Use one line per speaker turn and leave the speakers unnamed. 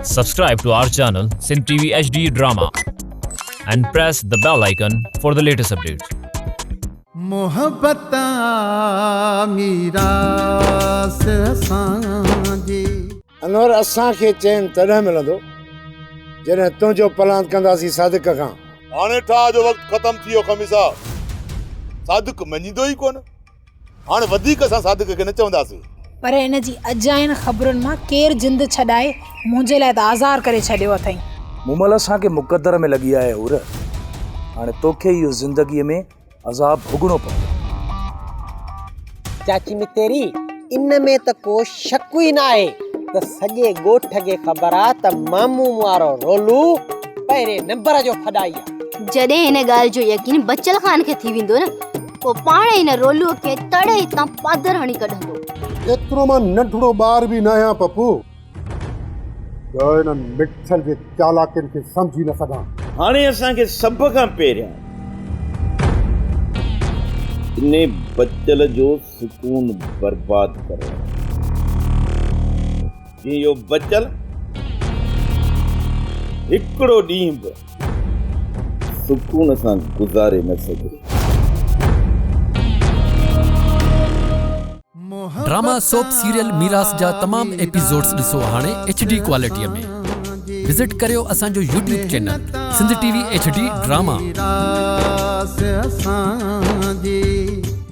Subscribe to our channel Sindh TV HD Drama and press the bell icon for the latest updates.
محبت آ ميراث اسان جي.
انور اسان کي چين تڏهن ملندو جڏهن تنهنجو پلاند ڪنداسين صادق کان.
هاڻي ٺاهه جو وقت ختم ٿي ويو خميسا. صادق مڃيندو ئي ڪونه. هاڻ وڌيڪ اسان صادق کي نه چونداسين.
پر ان جي اجاين خبرن مان ڪير جند ڇڏائي، منهنجي لاء ته آزار ڪري ڇڏيو اٿئي.
مومل اسان کي مقدر ۾ لڳي آهي حور، هاڻي توکي اهو زندگيء ۾ عذاب ڀوڳڻو پوندو.
چاچي متيري، ان ۾ ته ڪو شڪ ئي ناهي ته سڄي ڳوٺ کي خبر آ ته مامو وارو رولو پهرين نمبر جو ڦڏائي آ.
جڏهن ان ڳالهه جو يقين بچل خان کي ٿي ويندو نه پوء پاڻ ان رولوء کي تڙ هتان پادر هڻي ڪڍندو.
ايترو مان ننڍڙو ٻار به ناهيان پپو جو انهن مٺل جي چالاڪين کي سمجهي نه سگهان.
هاڻي اسان کي سڀ کان پهريان انهي بچل جو سڪون برباد ڪرڻو آهي. جيئن اهو بچل هڪڙو ڏينهن به سڪون سان گذاري نه سگهي.
ڊراما سوپ سيريل ميراث جا تمام ايپيسوڊز ڏسو هاڻي ايڇ ڊي ڪوالٽي ۾ وزٽ ڪريو اسان جو YouTube channel Sindh T V H D drama.
ميراث اسان جي.